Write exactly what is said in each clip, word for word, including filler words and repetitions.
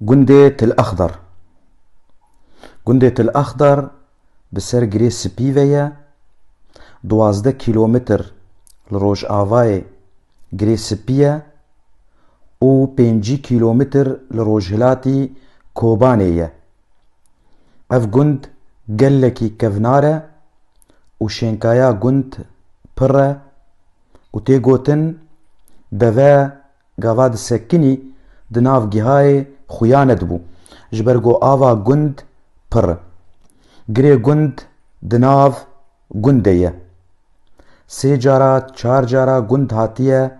Gundê Til Axdar. Gundê Til Axdar bi ser Girê Spî ve ye, duwazdeh kîlometr li rojavayê Girê Spî ye û pêncî kîlometr li rojhilatî Kobanê ye. Ev gund gelekî kevnar e û şênkaya gund pir e û tê gotin deve gava disekinî di nav gihayê xuya nedibû, ji ber ku ava gund pir e. Girê gund di nav gundê ye. Sê cara, çar cara gund hatiye,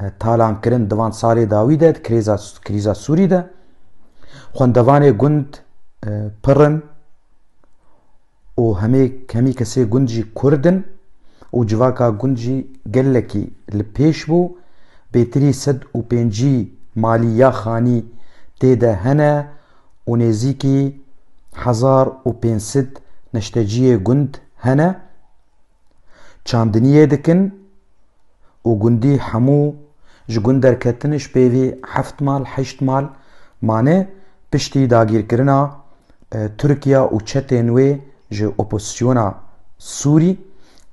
e, talankirin di van salê dawî de, di krêza, krîza Sûrî de. Xwendevanê gund, e, pir in û hemê, hemî kesê gund jî Kurd in û civaka gund jî gelekî li pêş bû. Bêtirî sed û pêncî malî ya xanî tê de hene û nêzîkî hezar û pênc sed neşteciyê gund hene. Çandiniyê dikin û gundî hemû ji gund derketin, ji pêvî heft mal, heşt mal mane. Piştî dagîrkirina, e, Tirkiye û çetên wê ji opozisyona Sûrî,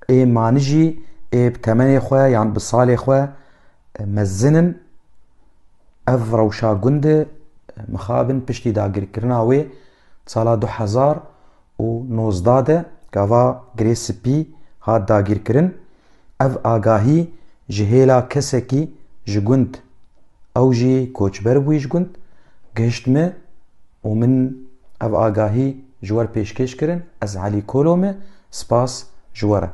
ê mani jî ê bi temenê xwe yan bi salê xwe, e, mezin in. Ev rewşa gund e, mixabin piştî dagirkirina wê sala du hezar û nozdeh de gava Girê Spî hat dagirkirin. Ev agahî ji hêla kesekî ji gund, ew jî koçber bûyî ji gund, gihişt me û min ev agahî ji we re pêşkêş kirin. Ez Elî Kolo me, spas ji we re.